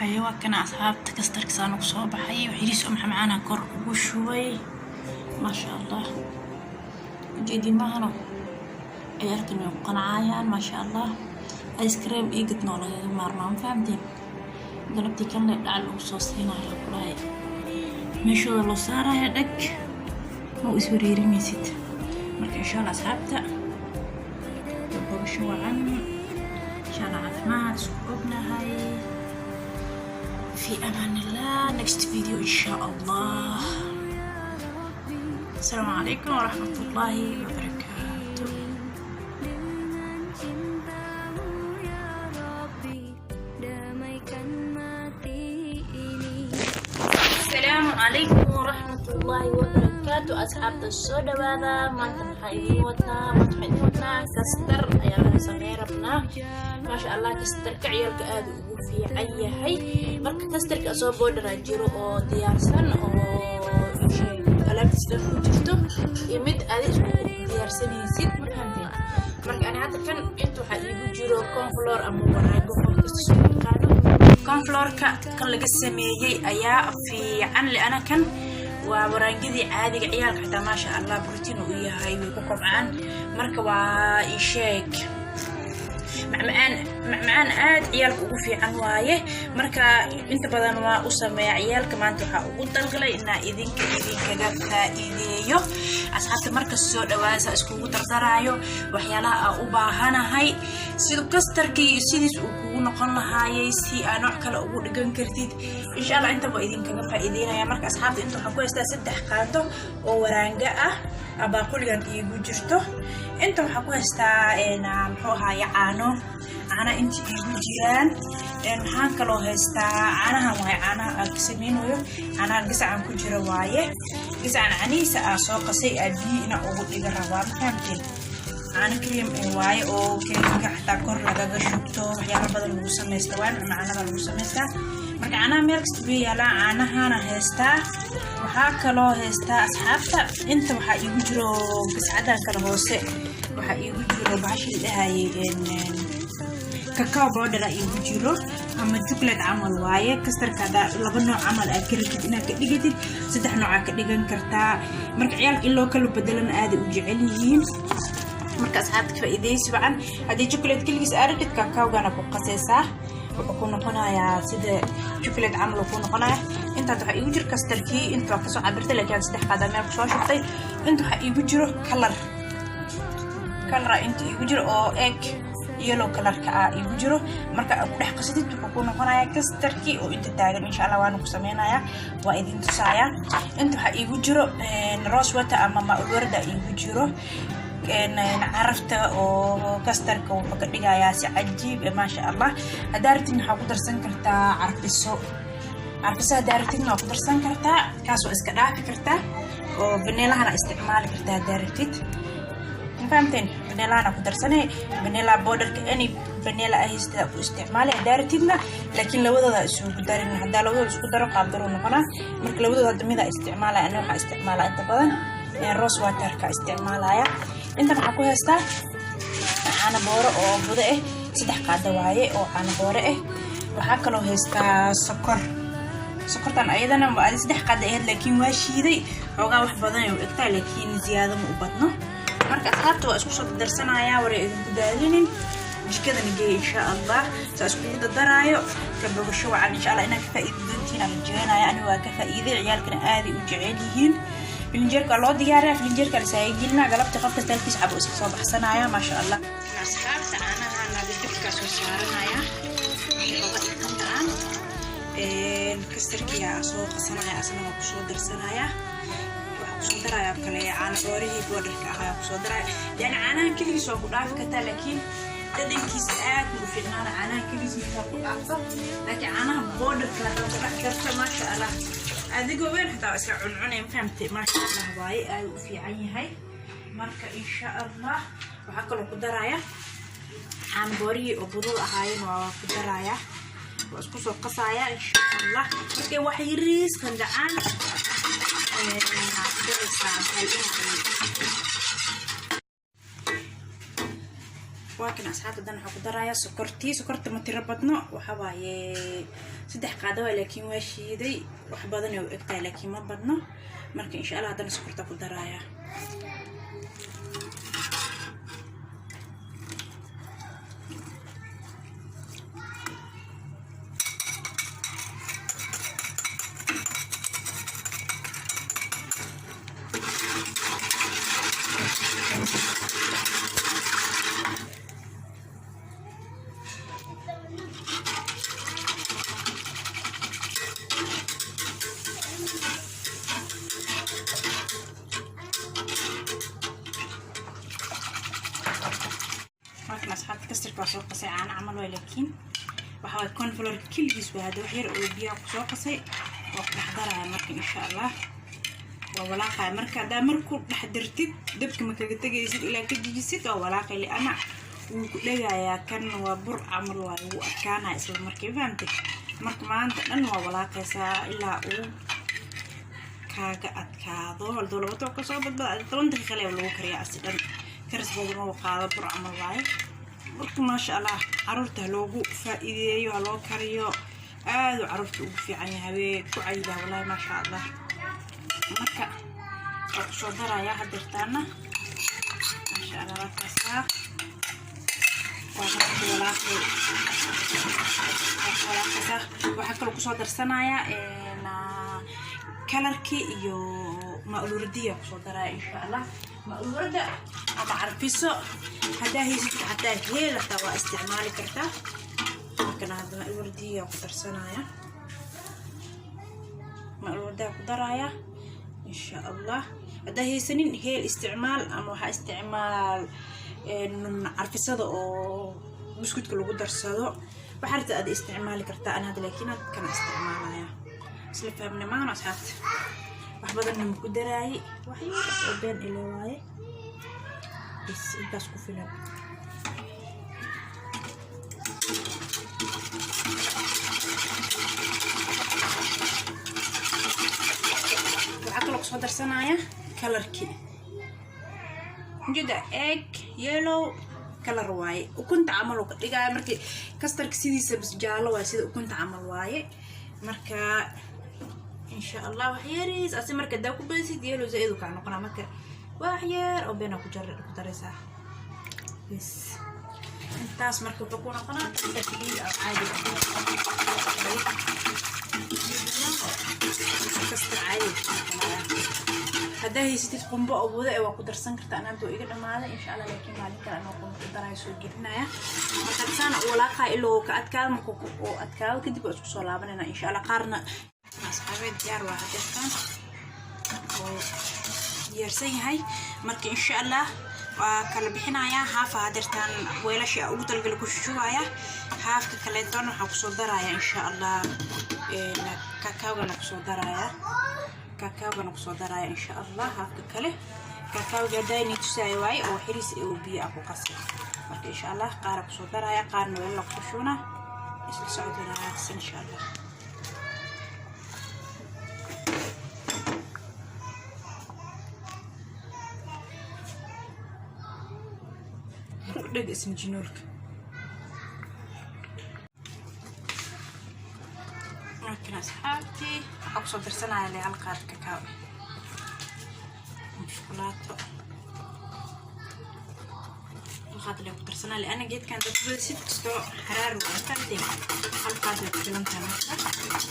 Haye, waa kana asxaabta, custardka saan ugu soo baxay. Waxyariis oo macmacaana kor ugu shubay, maasha Allah. Ujeedin maahano, ciyaalkan way ku qancayaan, maasha Allah. Ice cream iigadna oo lagaga maarmaa, ma fahamteen? Galabtii kan le dhacal ugu soo siinayo, kulahay meeshooda loo saaraya, dhag ma u iswareerinaysid. Marka insha Allah asxaabta, bogasho wacan insha Allah, caafimaad isku ognahay. في أمان الله، next video إن شاء الله. السلام عليكم ورحمة الله وبركاته. Dengan cintamu ya Rabbi, damaikan mati ini. السلام عليكم ورحمة الله وبركاته. Asxaabta, soo dhawaada. Maanta maxaa idiin wadnaa? Maanta waxaa idiin wadnaa custard ayaa laga sameyn rabnaa, maasha Allah. Custardka ciyaalka aada ugu fiican yahay. Marka custardka soo powder-a jiro oo diyaarsan oo alaabtiisa ku jirto iyo mid aad isku diyaarsanaysid, ma fahamteen? Marka ani hadda kan inta waxaa iigu jiro cornflour ama waraago, qof kasta soo yaqaano. Cornflourka kan laga sameeyey ayaa fiican liana kan waa waraangadii caadiga. Ciyaalka xitaa, maasha Allah, brotiin uu yahay, way ku kobcaan. Marka waa isheeg macmacaan, macmacaan aad ciyaalka ugu fiican waaye. Marka inta badan waa u sameeya ciyaalka. Maanta waxaa ugu dalgalay inaa idinka idinkaga faa'iideeyo, asxaabta. Marka soo dhawaasa, iskugu dardaraayo waxyaalaha aan u baahanahay siduu custardkii sidiis uu kugu noqon lahaayay, si aa nooc kale ugu dhigan kartid insha Allah. Inta waa idinkaga faa'iideynaya. Marka asxaabta, inta waxaan ku haystaa 3 qaado oo waraanga ah baaquligan iigu jirto. Inta waxaan ku haystaa, muxuu ahaaye, caano, caana inta iigu jiraan. Maxaan kaloo haystaa? Caanahan waaye caanaha aan ka sameynayo. Caanaha gasacan ku jira waaye. Gasacan canihiisa aa soo qasay, aa biyo inaa ugu dhiga rabaa, ma fahamteen? Caano cream waaye oo keega xataa kor lagaga shubto, waxyaalo badan lagu samaysta waaye, macaanada lagu samaystaa. Marka caanaha meel kasta bay yaalaa, caanahana haystaa. Waxaa kaloo haystaa asxaabta, inta waxaa iigu jiro gascadan kale hoose, waxaa iigu jiro bahashii dhahayay cacao powder iigu jiro ama chocolate camal waaye. Custardka hadaa laba nooc camal aad ka rabtid inaad ka dhigatid, saddex nooc aad ka dhigan kartaa. Marka ciyaalka in loo kala bedelana aaday u jecel yihiin. Marka asxaabta, faa'iidaysi wacan. Haddii chocolate keligiis aad rabtid, cacaogana ku qasaysaa, wuxuu ku noqonayaa sida chocolate camal uu ku noqonaya. Intaad waxaa iigu jiro custardkii, inta waa kasoo cabirtay, laakiin 3 qaadaa meel kusoo shubtay. Inta waxaa iigu jiro color, colora inta iigu jiro oo egg yellow colorka ah iigu jiro. Marka aad ku dhex qasatid, wuxuu ku noqonayaa custardkii oo inta taagan. Insha Allah waana ku sameynayaa, waa idin tusaaya. Inta waxaa iigu jiro rose water ama maaulwarda iigu jiro. Carafta oo custardka wuxuu ka dhigayaa si cajiib eh, maasha Allah. Haddaa rabtid waxaa ku darsan kartaa carfiso. Carfiso haddaa rabtidna waa ku darsan kartaa, kaas waa iska dhaafi kartaa oo vanillahana isticmaali kartaa haddaa rabtid, ma fahamteen? Vanillahana ku darsanay, vanilla powderka, any vanilla ah haystada ku isticmaali haddaa rabtidna, laakiin labadooda isugu darin. Haddaa labadooda isku daro, qaabdaruu noqonaa. Marka labadooda hadda mida isticmaalaya, ani waxaa isticmaalaa inta badan rose waterka isticmaalaya. Intan waxaa ku haystaa caano booro oo budo ah, 3 qaado waaye oo caano boore ah. Waxaa kaloo haystaa sokor. Sokortan ayadana waa adi 3 qaado ahayd, laakiin waa shiiday xoogaa, wax badan ay u egtaa, laakiin ziyaado ma u badno. Marka asxaabta, waa isku soo dardarsanayaa, waray idinku daadinin. Jikadana geeya insha Allah, saa iskugu dardaraayo. Ka bogasho wacan insha Allah. Inaad ka faa'iidi doontiin aan rajeynaya. Ani waa ka faa'iiday, ciyaalkana aaday u jecel yihiin. Filinjeerka waa loo diyaariya, filinjeerka la saayigelinaa. Galabta qof kasta halkiis cabo iska soo baxsanaya, maasha Allah. Asxaabta, caanaha dabkaa soo saaranaya, xooga dhaqantaan. Custardkiyaa soo qasanaya, asna waa kusoo darsanaya. Waxaa kusoo daraya kale caano boorihii powderka ahaa kusoo daraya. Yani caanahan keligiis waa ku dhaafi kartaa, laakiin dhadhankiisa aad mu fiicnaana caanaha keligiis markaa ku dhaafto. Laakiin caanaha powderka haddaa ku dhex darto, maasha Allah, adigoo weyn xitaa waa iska cuncunay, ma fahamtay? Maasha Allah waaye, aad u fiican yahay. Marka insha Allah waxaa kaloo ku daraya caano boorihii oo budada ahaayeen, waa ku daraya, waa isku soo qasaya insha Allah. Markay wax yariis qandacaan, waxaa ku daraysaa, maxaa la dhahay, waa kan asxaabta. Dan waxaa ku darayaa sokortii. Sokorta ma tiro badno, waxa waaye 3 qaado waa, laakiin waa shiiday. Wax badan ay u egtahay, laakiin ma badno. Marka insha Allah haddana sokorta ku daraaya. Markan asxaabta, kastarka waa soo qasay, caano camal waay, laakiin waxa waay cornflour keligiis waa. Hadda wax yar oo biyaha kusoo qasay waa ku dhex daraya. Marka insha Allah waa walaaqaya. Marka haddaa mar ku dhex dartid, dabka ma kaga tegaysid ilaa ka jijisid. Waa walaaqay, liana wuu ku dhegayaa. Kan waa bur camal waay, wuu adkaanaya isla markii, fahamtay? Marka maanta dhan waa walaaqaysaa ilaa uu kaaga adkaado. Haduu 2 tob kasoo badbada, 10 daqiiqa le lagu kariyaa. Asi dhan karis badan oo qaado, bur camal waaye. Marka maasha Allah, caruurta ha loogu faa-iideeyo, ha loo kariyo. Aaduu caruurta ugu fiican yahay, wee ku cayilaa wallahi, maasha Allah. Marka waa kusoo darayaa hadeertaana, maasha Allah. Waa kaasaa, waa walaaqay, walaaqaysaa. Waxaa kaloo kusoo darsanayaa colorkii iyo ma'luuradiya kusoo daraya insha Allah. Ma'luurada ama carfiso haddaa haysatid, xataa heel hataa waa isticmaali kartaa. Markana hadda ma'luuradiya ku darsanaya, ma'luuradaha ku daraya insha Allah. Haddaa haysanin, heel isticmaal ama waxaa isticmaal carfisada oo buskudka lagu darsado. Waxaa rabta aad isticmaali kartaa. Ana hadda laakiin had kana isticmaalaya. Isla fahmna maano asxaabta? Wax badanna maku daraayay, wax yar oo been ile waaye bas, intaas ku filan. Waxaa kaloo kusoo darsanaya colorkii ujeeda, egg yellow color waaye, ukunta camal uu ka dhigaya. Markii kastarka sidiisa bas jaalo waaye, sida ukunta camal waaye. Marka insha Allah wax yariis asi marka hadaa ku badisid, yellow zaaid uu kaa noqonaa. Marka wax yar oo been ku jar ku daraysaa bas, intaas. Marka wuxuu ku noqonaa kastarkii oo caadi, kastar caadi. Haddaa haysatid qumbo oo wada ee, waa ku darsan kartaa. Anaa haduu iga dhamaaday insha Allah, laakiin maalin kale anoo qumbo ku daraayo soo gelinaya. Marka saana u walaaqaa ilaa uu ka adkaado. Marka uu adkaado kadib waa isku soo laabanayna insha Allah. Qaarna asxaabeed diyaar waa hadeertaan oo diyaarsan yahay. Marka insha Allah waa kala bixinayaa. Haafa hadeertaan weelasha ugu talagala ku shushubaya, haafka kaleetona waxaa kusoo daraya insha Allah kakaawgana kusoo daraya, kakaawgana kusoo daraya insha Allah. Haafka kale kakaawga haddaa inay tusaayo waaye oo xiriis oo biyo ah ku qasay. Marka insha Allah qaara kusoo daraya, qaarna weelala kusoo shubna. Isla socod wanaagsan insha Allah. Dheg ismijinoolka. Markan asxaabtii, waxaa kusoo darsanaya le hal qaad kakao, shukulaato hal qaad le ku darsanaya, liana geedkan dad sid kastoo xaraar waa, fahanteen? Hal qaad way ku filan tahay. Marka